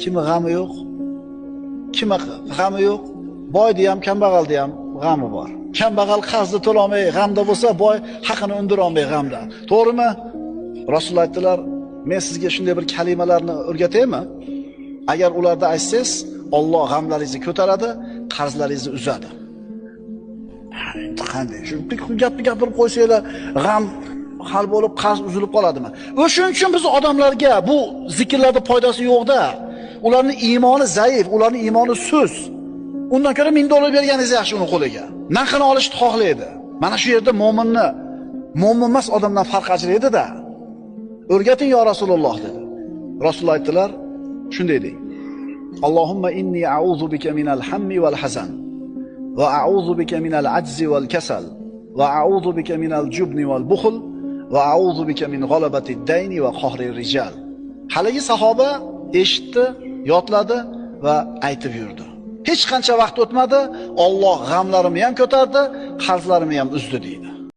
Kimi g'ami yo'q? Kimi g'ami yo'q? Boyni ham, kambag'alni ham g'ami bor. Kambag'al qarzni to'lolmay g'amda bo'lsa, boy haqini undira olmay g'amda. To'g'rimi? Rasululloh aytdilar, men sizga shunday bir kalimalarni o'rgataymi? Agar ularda aytsangiz, Alloh g'amlaringizni ko'taradi, qarzlaringizni uzadi. Endi qanday? Shu gapni gapirib qo'ysanglar, g'am hal bo'lib, qarz uzilib qoladimi? O'shuning uchun biz odamlarga bu zikrlarda foydasi yo'q-da. Ularning iymoni zaif, ularning iymoni suz. Undan ko'ra $1000 berganingiz yaxshi uni qo'liga. Narxini olishni xohlaydi. Mana shu yerda mo'minni mo'min emas odamdan farq ajraydi-da. O'rgating yo Rasululloh dedi. Rasululloh aytdilar, shunday deng. Allohumma inni a'udhu bika minal hammi wal hazan va a'udhu bika minal ajzi wal kasal va a'udhu bika minal jubni wal bukhl va a'udhu bika min g'alabati ad-dayni va qahri rijal. Haligi sahoba eshitdi, yodladi va aytib yurdi. Hech qancha vaqt o'tmadi, Alloh g'amlarimni ham ko'tardi, qarzlarimni ham uzdi deydi.